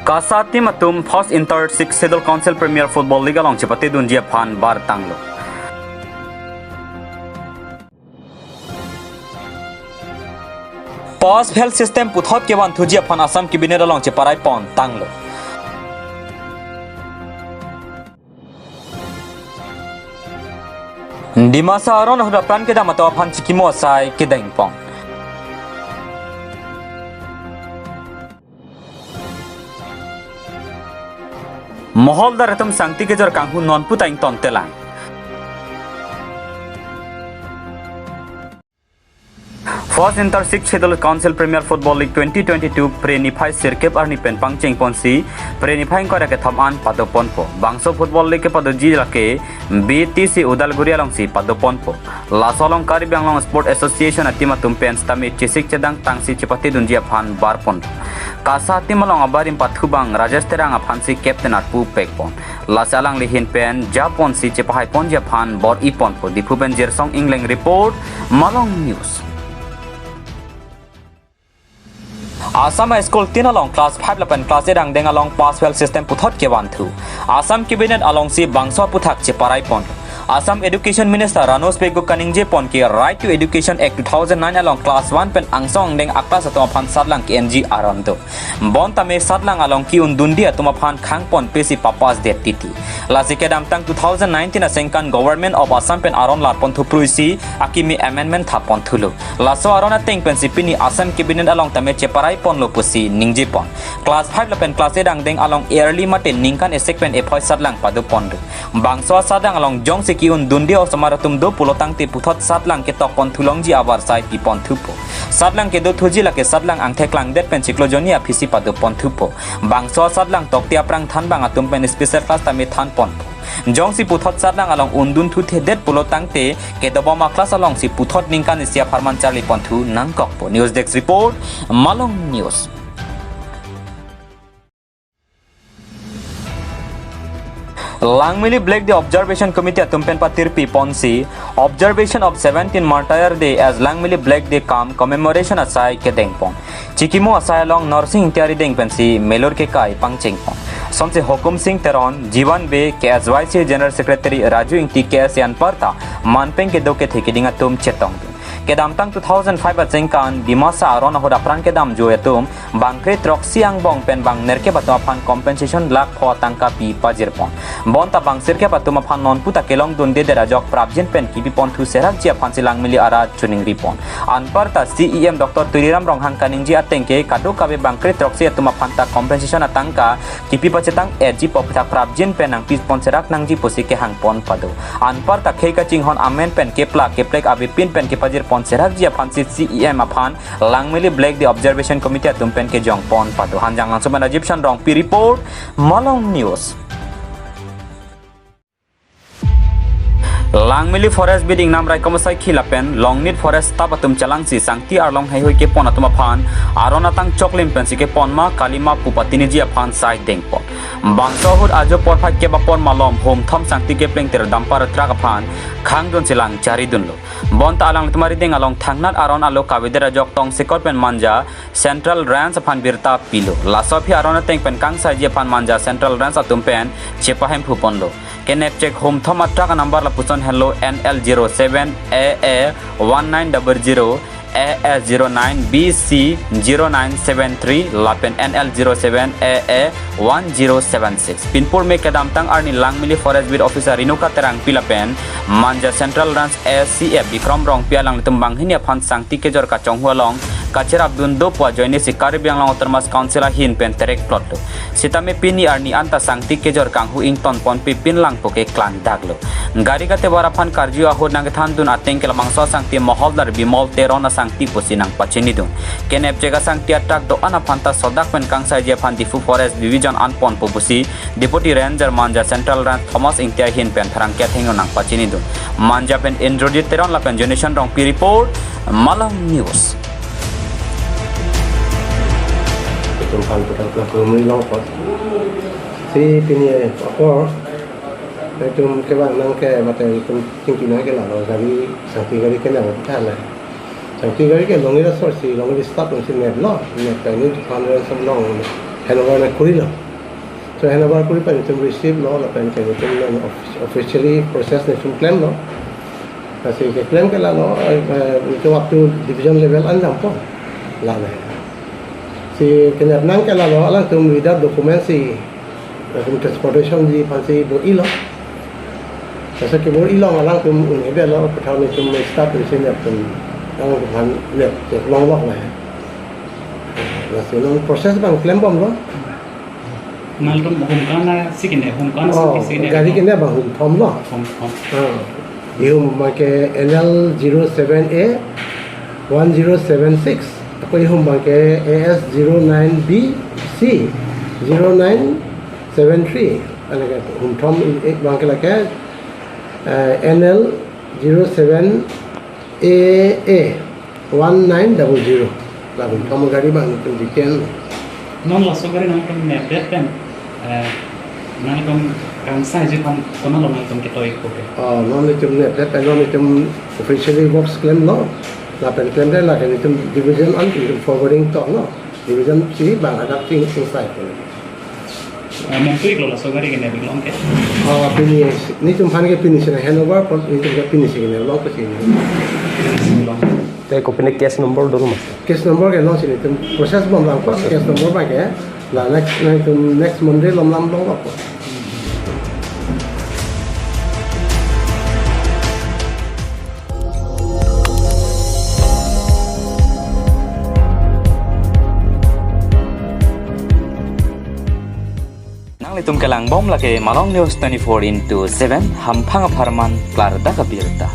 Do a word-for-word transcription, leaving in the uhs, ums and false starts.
KASA team atum First Inter Sixth Schedule Council Premier Football League along chepatedunji aphan bar tanglo. Pass fail system puthot kevanthuji aphan Assam Cabinet along cheparai pon tanglo. Dimasa aron ahut apran kedam atum aphan chikimo asai kedeng pon. Moholdar atum sangti kejor kanghu nonpu ta ingtontelang. First Inter Sixth Schedule Council Premier Football League twenty twenty-two pre niphai sirkep arni pen pangcheng ponsi pre niphai ingkoi ra kethom an pado ponpo. Bangso Football League kepadoji lake B T C Udalguri alongsi pado ponpo. Laso along Karbi Anglong Sport Association a team atum pen sitame chesik chedang tangsi chepatedunji aphan bar pon. KASA team along abarim pathu abang Rajesh Terang aphansi captain arpu pek pon. Lasi alangli ahin pen ja ponsi chepahai ponji aphan bor-i ponpo. Diphu pen Jirsong Engleng report, Malong News. Assam High School tin along class five lapen class eight angdeng along pass fail system puthot kevanthu. Assam Cabinet alongsi bangso aputhak cheparai pon. Assam Education Minister Ranoj Pegu kaningje pon ke Right to Education Act two thousand nine along class one pen angsong angdeng a-class atum aphan satlang ke-enji aron do. Bonta me satlang along ke-un dunde atum aphan khang ponpe si papass det titi. Lasi kedamtang two thousand nineteen aningkan Government of Assam pen aron lar ponthu pruisi akimi amendment thap ponthulo. Laso aron ateng pensi pini Assam Cabinet along tame cheparai ponlo pusi ningje pon. Class five lapen class eight angdeng along yearly mate ningkan esek pen ephoi satlang pado pon do. Bangso asatlang along jongsi ke-un dunde osomar atum do pulo tangte puthot satlang ketok ponthu longji avarsai pi ponthupo. Satlang kedothuji lake satlang angthek langdet pen chiklo jonni aphisi pado ponthupo. Bangso asatlang tokte aphrang thanbang atum pen special class tame than ponpo. Jongsi puthot satlang along un dunthuthe det pulo tangte kedobom a-class alongsi puthot ningkan isi apharman charli ponthu nangkokpo. News Desk Report, Malong News. Langmili Black Day Observation Committee atum pen patirpi ponsi Observation of Seventeen Martyr Day as Langmili Black Day cum Commemoration asai kedeng pon. Chikimo asai along Norsing Ingti arideng pensi melur kekai pangcheng pon. Sonsi Hukum Sing Teron, Jiwan Bey, K S Y C General Secretary Raju Ingti, K S A anparta manpeng kedo kethe keding atum chetongdun. Kedamtang two thousand five aningkan Dimasa aron ahut apran kedam joi atum bang kre throksi angbong pen bang nerkep atum aphan compensation lakh pho tangka pi pajir pon. Bonta bang sirkep atum aphan nonpu ta kelong dundedet ajok prapjin pen kipi ponthu serakji aphansi Langmili arat choningri pon. Anparta C E M Doctor Tuliram Ronghang kaningje ateng ke kadokave bang kre throksi atum aphanta compensation atangka kipi pachetang-etji pu aputhak prapjin pen nangpi pon serak nangji pusi kehang pon pado. Anparta khei kachinghon amen pen kepla keplek avepin pen kepajir pon serakji aphansi C E M aphan Langmili Black Day Observation Committee atum pen kejong pon pado. Hanjanglangso pen Rajiv Shan Rongpi report, Malong News. Langmili Forest Beat ingnam raikom asai khila pen Longnit Forest staff atum chelangsi sangti arlong heihui kepon atum aphan aron atang choklim pensi kepon ma kalima pu patiniji aphan sai deng pon. Bangso ahut ajo porphai kep apor malom hum thom sangti kepleng tir dumper truck aphan khangdunsi lang charidunlo. Bonta alanglitum arideng along thangnat aron alo kavedet ajok tongsekot pen Manja Central Range aphan birta pilo. Laso aphi aron ateng pen kangsaiji aphan Manja Central Range atum pen chepahemphu ponlo. Kenepchek hum thom a-truck a-number lapuson henlo N L zero seven A A one nine double zero, A S zero nine B C zero nine seven three lapen N L zero seven A A one zero seven six. Pinpur me kedamtang arni Langmili Forest Beat Officer Renuka Terangpi lapen Manja Central Range A C F Bikram Rongpi alanglitum banghini aphan sangti kejor kachonghu along kacherapdun do pu ajoinesi Karbi Anglong Autonomous Council ahin pen terek plotlo. Sitame pini arni anta sangti kejor kanghu ington ponpe pinlang puke klangdaklo. Gari katevar aphan karju ahut nangkethandun ateng ke labangso asangti Moholdar Bimol Teron asangti pusi nangpachinidun. Kenepchek asangti a-truck do-an aphanta sodak pen kangsaiji aphan Diphu Forest Division an ponpo pusi Deputy Ranger Manja Central Range Thomas Ingti ahin pen pherangke athengno nangpachinidun. Manja pen Indrajit Teron lapen Jonathan Rongpi report, Malong News. Itum aphan putar putar kumi long pot. Si pini apor, itum kevang nangke mate itum chingki nangke lalo gari, sangti gari ke nang than le. Sangti gari ke Longnit asor si, Longnit staff si neplo, nep kai ni than le sam long. Handover na kurilo. So handover kuri pen itum receive lo, lapen ke itum nang offic-, officially process nelitum klemlo. Lasi keklem ke lalo, eh, eh, itum up to division level an dampo. Lalo. Si kenep nang ke lalo, alangtum without document si, itum transportation ji aphansi bor-ilo. Lasi kebor-i along alangtum un-edetlo, pathau nelitum staff nelitum nep tum, alangtum aphan nep longlok la. Lasi non process abang klembomlo. Nangtum hum ko-an si kene, hum ko-an Oh, si kene. Gari kene abang hum thomlo. Hum thom. Ah. Ihum abang ke N L zero seven A one zero seven six. Ako ihum abang ke A S zero nine B C zero nine seven three. Alake hum thom i-, abang ke lake, eh, N L zero seven A A one nine double zero. La hum thom gari abang nelitum detail. Non laso gari nangtum nepdet pen, eh, nangtum kangsai ji aphan konatlo nangtum ketoi ko ke? Oh, non nelitum nepdet pen non nelitum officially works klemlo. Lapen klemdet lake nelitum division an nelitum forwarding toklo. Division si abang adap sing sing sai ko. Eh, mum tu iklo laso gari kene biklong ke? Oh, pini, nelitum aphan ke pini si handover, pon nelitum ke pini si kene long ke si. Biklong. Te kopine case number dolo mas? Case number ke long si nelitum process bomlang ko, case number abang ke. La next, nelitum next Monday lom lam longlok ko. Nanglitum kelangbom lake Malong News twenty-four into seven, hamphang apharman klardak abirta.